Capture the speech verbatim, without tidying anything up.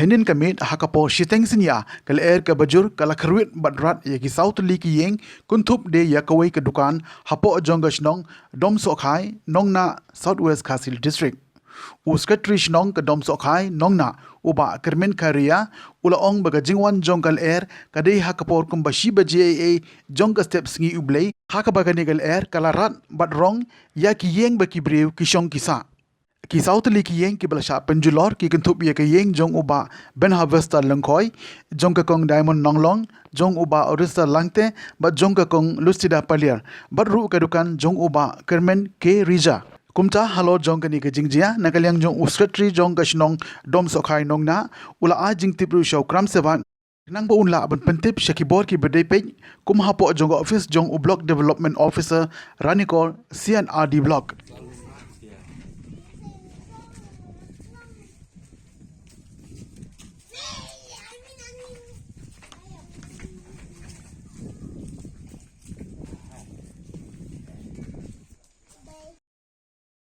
Hynnin ka miet ha ka por shiteng synñia ka lyer kaba jur ka la kyrwit bad rat ïa ki saw tylli ki ïing, kynthup de ïa kawei ka dukan hapoh jong ka shnong Domsohkhai Nongnah, South West Khasi Hills District. U Secretary Shnong ka Domsohkhai Nongnah, u Bah Kyrmen Khairiah, u la ong ba ka jingwan jong ka lyer ka dei ha ka por kumba shi baje eiei jong ka step Sngi U Blei, ha kaba kane ka lyer ka la rat bad rong ïa ki ïing ba ki briew ki shong ki sah. Ki saw tylli ki ïing kiba la shah pynjulor ki kynthup ïa ka ïing jong u Bah Benhabesta Lyngkhoi, jong ka Kong Diamond Nonglong, jong u Bah Orista Langte bad jong ka Kong Lucida Paliar, bad ruh ka dukan jong u Bah Kyrmen K Rija. Kumta halor jong kane ka jingjia, na ka liang jong u Secretary jong ka shnong Domsohkhai Nongnah, u la ai jingtip ruh sha u Kram Sebak, khnang ba un lah ban pyntip sha ki bor kiba dei peit, kum hapoh jong ka office jong u Block Development Officer Ranikor, C and R D Block.